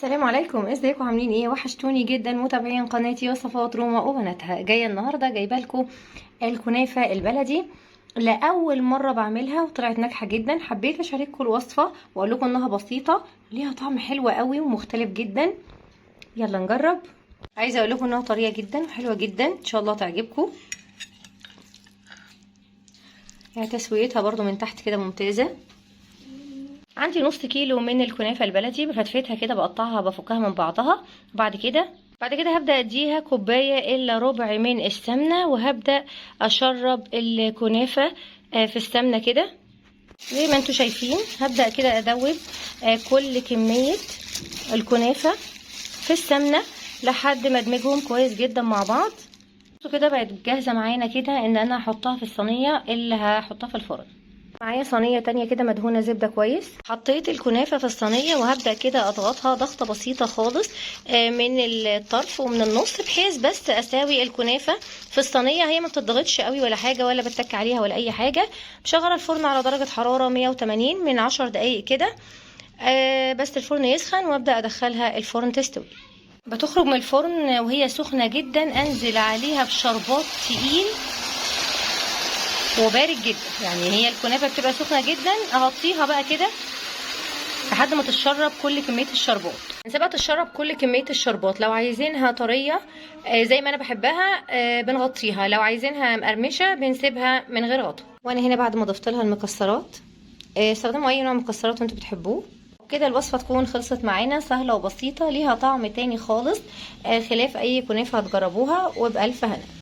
السلام عليكم، ازيكم؟ عاملين ايه؟ وحشتوني جدا متابعين قناتي وصفات روما وبناتها. جاية النهارده جايبه لكم الكنافه البلدي لاول مرة بعملها وطلعت ناجحة جدا. حبيت اشارككم الوصفة واقول لكم انها بسيطة، ليها طعم حلو قوي ومختلف جدا. يلا نجرب. عايزه اقول لكم انها طرية جدا وحلوه جدا، ان شاء الله تعجبكم. يعني تسويتها برضو من تحت كده ممتازة. عندي نص كيلو من الكنافه البلدي، بفتفتها كده، بقطعها بفكها من بعضها. بعد كده هبدا اديها كوباية الا ربع من السمنة، وهبدا اشرب الكنافه في السمنة كده زي ما انتم شايفين. هبدا كده ادوب كل كمية الكنافه في السمنة لحد ما ادمجهم كويس جدا مع بعض. كده بقت جاهزة معانا كده ان انا احطها في الصينية اللي هحطها في الفرن. معايا صينية تانية كده مدهونه زبدة كويس. حطيت الكنافه في الصينية وهبدا كده اضغطها ضغطه بسيطة خالص من الطرف ومن النص، بحيث بس اساوي الكنافه في الصينية. هي ما بتضغطش قوي ولا حاجة، ولا بتك عليها ولا اي حاجة. بشغل الفرن على درجه حرارة 180 من 10 دقايق كده، بس الفرن يسخن وابدا ادخلها الفرن تستوي. بتخرج من الفرن وهي سخنة جدا، انزل عليها بشربات تقيل وبارد جدا. يعني هي الكنافه بتبقى سخنة جدا، اغطيها بقى كده لحد ما تتشرب كل كمية الشربات. نسيبها تتشرب كل كمية الشربات. لو عايزينها طرية زي ما انا بحبها بنغطيها، لو عايزينها مقرمشه بنسيبها من غير غطا. وانا هنا بعد ما ضفت لها المكسرات، استخدموا اي نوع مكسرات انتوا بتحبوه. كده الوصفة تكون خلصت معانا، سهلة وبسيطة، ليها طعم تاني خالص خلاف اي كنافه هتجربوها. وبالف هنا.